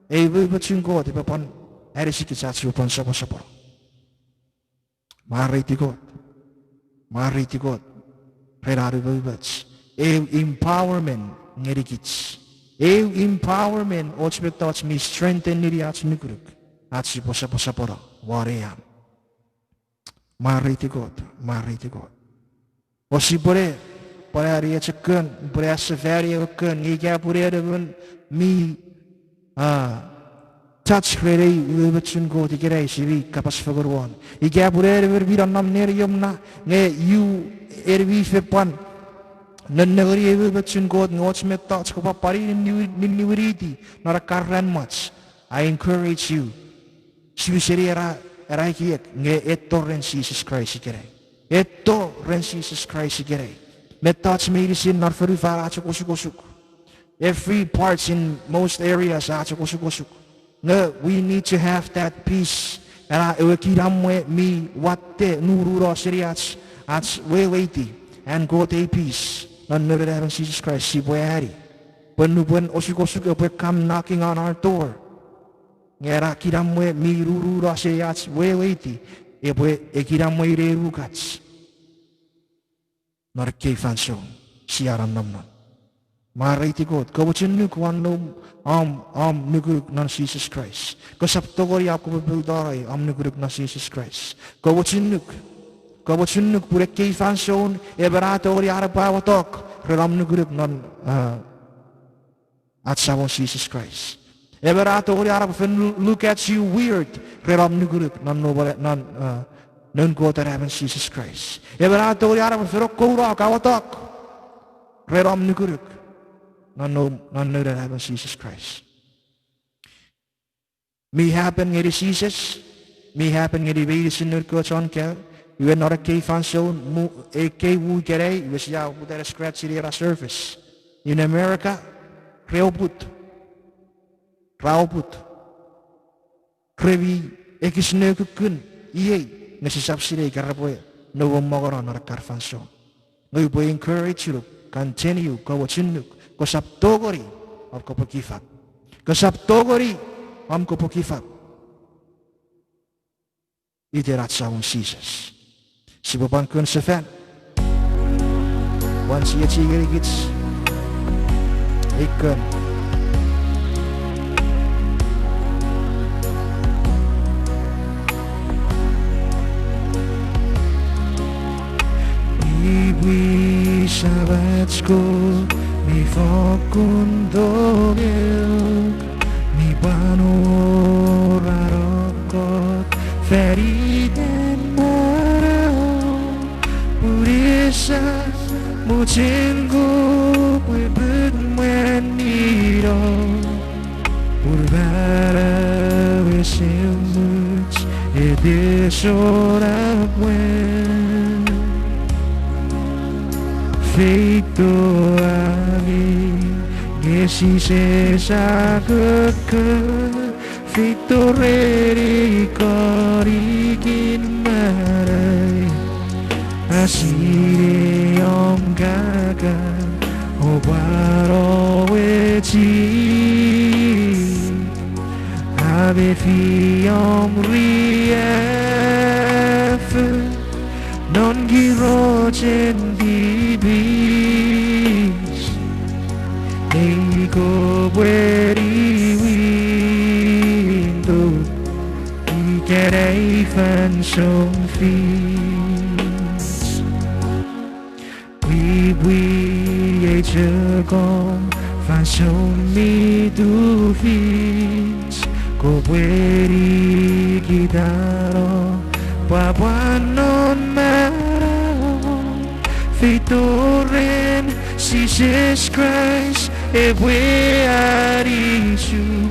Ei umoumochun Kot epwe pwan anisikich ach sipwe pwan soposopono. Mwareiti Kot. Mwareiti Kot ren an umoumoch. Eu empowerment ngenikich. Eu empowerment, och mettoch mi strengthen-ini ach nukunuk, ach sipwe soposopono won ei an. Mwareiti Kot, mwareiti Kot. O sipwene pwan ani echo kon, upwene asefani ewe kon, nge ika pun en emon mi touch ren ei umoumochun Kot ikenai sia mi kapas fengen won, ika pun en emon mi nonnom neniom na, nge io, en mi fen pwan nennengeni ei umoumochun Kot nge och mettoch kopwe pwan niwiniti non ekkana ran mwach, I encourage you. Sipwe seni ena, ena ekiek nge etto ren Jises Kraist ikenai. Etto ren Jises Kraist ikenai. Mettoch meinisin non fonufan a chok osukosuk. Every parts in most areas a chok osukosuk. Nge we need to have that peace. Ena ewe kinamwe mi watte nununo seni ach, ach weweiti an Kot ei peace non Noun Anaemon Jises Kraist sipwe ani. Pwe nupwen osukosuk epwe come knocking on our door, nge ena kinamwe mi nununo seni ach weweiti epwe ekinamwe inenukach non ekkei fansoun sia nonnom non. Mwareiti Kot, komochunuk won noum, om, om nukunuk non Jises Kraist. Kosap tongeni om kopwe poutonoi om nukunuk non Jises Kraist. Komochunuk, komochunuk pun ekkei fansoun emon a tongeni an epwe awatok ren om nukunuk non, a, ach Samon Jises Kraist. Emon a tongeni an epwe fen look at you weird ren om nukunuk non, non, a, Noun Kot Anaemon Jises Kraist. Emon a tongeni an epwe fen okkounok, awatok ren om nukunuk non, non Noun Anaemon Jises Kraist. Mi happen ngeni Jises, mi happen ngeni meinisin noun kewe chon kaeo, iwe non ekkei fansoun, mu-, ekkei wik ikenai, iwe sia poputa ne scratch-ini ena surface. In America, re oput. Ra oput. Re mi ekis ne kukkun iei, nge sisap sinei ika repwe nouwou mongono non ekkana fansoun. Nge upwe encourage-nuk, continue, komochunuk, kosap tongeni om kopwe give up. Kosap tongeni om kopwe give up iten ach Samon Jises. Sipwe pwan kon sefan, pwan chiechi ngenikich ei kon. Mi pwi Samach Kot mi fokkun tongek, mi pwan wor an kokkot fan iten manau, pun esap mochen kopwe put mwanino, pun manau esemuch ete sona mwan. Feito ami nge Jises a kokko, feito ren ei konikin manau, a sinei om kaka, o pwan owechi, a mefi om riaffou non kirochen tipis, ei kopwe niwinto ikenai fansoun fis. Pwipwi, ei chok om fansoun mi tufich, kopwe nikitano pwapwan non manau, feito ren Jises Kraist epwe anisiu.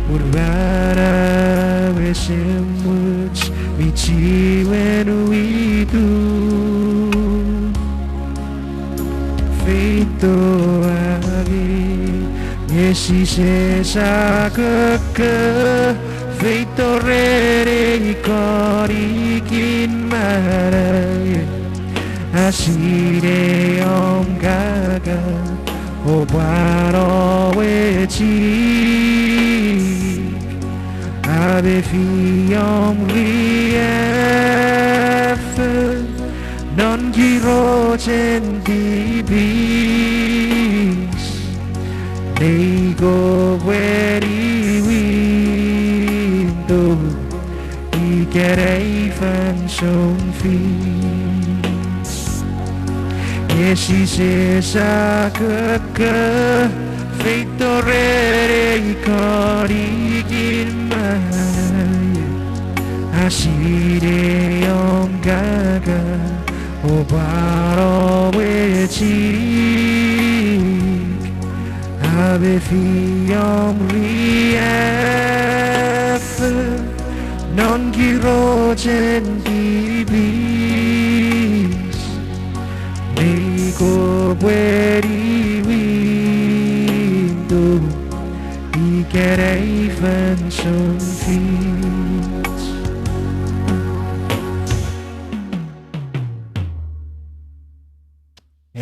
Pun manau esemuch mi chiwen witu. Feito ami nge Jises a kokko, feito ren ei konikin manau, a sinei om kaka, O pwan owe chinik, a mefi om riaffou non kirochen tipis, nei kopwe niwinto ikenai fansoun fis. Nge Jises a kokko feito ren ei konikin manau, a sinei om kaka, o pwan owe chinik, a mefi om riaffou non kirochen tipis, nei kopwe niwinto ikenai fansoun fis.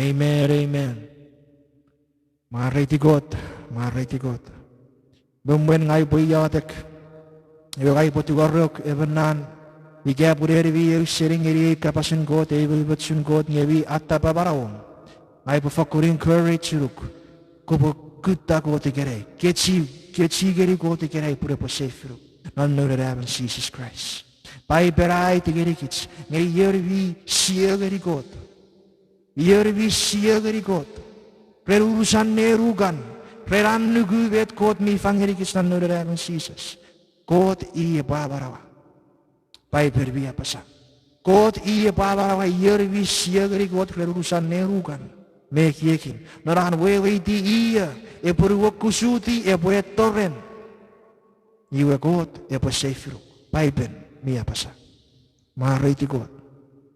Amen, amen. Mwareiti Kot, mwareiti Kot. Me mwen ngang upwe iotek, iwe ngang upwe tungoruk emon nan, ika pun en mi ausening ngeni ei kapasen Kot, ei umoumochun Kot, nge mi attapa manauom, ngang upwe fokkun encourage ngonuk, kopwe kutta Kot ikenai, kechiw, kechiw ngeni Kot ikenai pun epwe seifinuk non Noun Anaemon Jises Kraist. Paipen a aiti ngenikich ngeni ion mi sio ngeni Kot, ion mi sio ngeni Kot ren unusan nenukan, ren an nuku met Kot mi fang ngenikich non Noun Anaemon Jises, Kot i epwe amanaua. Paipen mi apasa, Kot i epwe amanaua ion mi sio ngeni Kot ren unusan nenukan me ekiekin. Non an weweiti ia epwe nuokusuti, epwe etto ren, iwe Kot epwe seifinuk. Paipen mi apasa. Mwareiti Kot,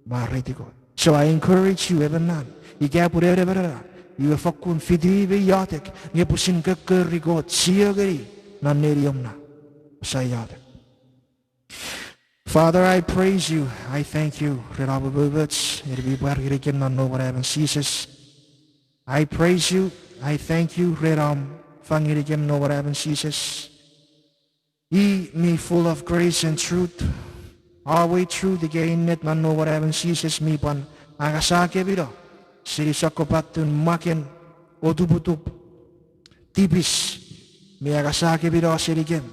mwareiti Kot. So I encourage you, emon nan, ika pun en emon ena, iwe fokkun fiti me iotek nge pwisin kokkori Kot, sio ngeni non neniom na. Sa iotek. Father, I praise you. I thank you ren om umoumoch, en mi pwar ngenikem non Noun Anaemon Jises. I praise you. I thank you ren om fang ngenikem Noun Anaemon Jises. I mi full of grace and truth. Always truth ika ennet non Noun Anaemon Jises mi pwan angasakemino seni sokkopaten mwaken otuputup tipis, mi angasakemino senikem.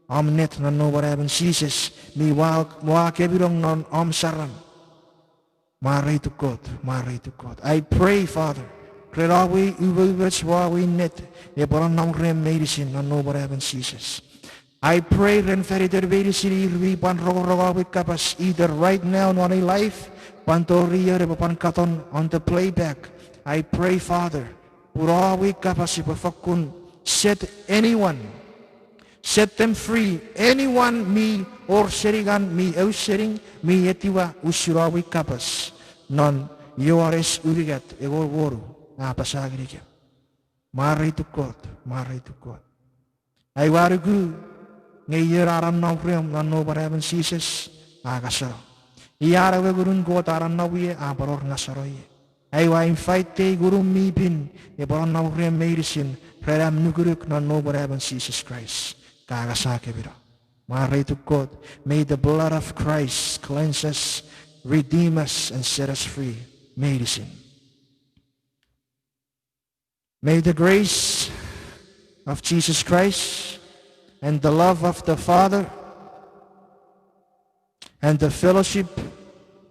Om ennet non Noun Anaemon Jises mi ua, ua keminong non om saram. Mwareituk Kot, mwareituk Kot. I pray, Father, ren om we umoumoch, om we ennet epwe nonnom rem meinisin non Noun Anaemon Jises. I pray ren fan iten meinisin ir mi pwan rongorong om we kapas, either right now non ei live, pwan tori ion epwe pwan katon on the playback. I pray, Father, pun om we kapas epwe fokkun set anyone, set them free, anyone mi wor seningan, mi ausening, mi etiwa usun om we kapas non Ioanes unungat engon me wonu a apasa ngenikem. Mwareituk Kot, mwareituk Kot. Ai ua nuku nge ion a nonnom rem non Noun Anaemon Jises a ngaseno. Ian ewe Ngunun Kot a nonnom ie a pwan wor ngaseno ie. Ai ua invite ei Ngunum mi pin epwe nonnom rem meinisin ren am nukunuk non Noun Anaemon Jises Kraist. Ka angasakemino. Mwareituk Kot, may the blood of Christ cleanse us, redeem us, and set us free meinisin. May the grace of Jesus Christ and the love of the Father and the fellowship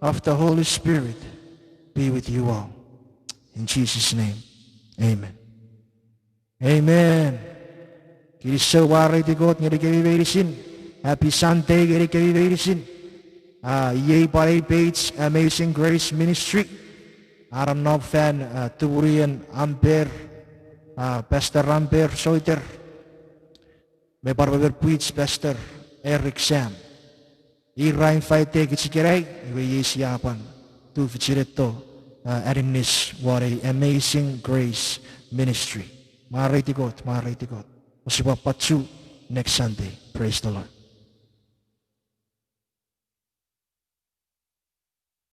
of the Holy Spirit be with you all. In Jesus' name, amen. Amen. Kinisou, mwareiti Kot ngenikemi meinisin. Happy Sunday ngenikemi meinisin. A, iei pwan ei page Amazing Grace Ministry. A nonnom fan, a, tumunien Amper, a, Pastor Amper Souter me pwan emon pwich Pastor Eric Sam. Ir ra invite kich ikenai, iwe iei sia pwan tufichin etto, a, aninnis won ei Amazing Grace Ministry. Mwareiti Kot, mwareiti Kot. Ousipwe pwan chu next Sunday. Praise the Lord.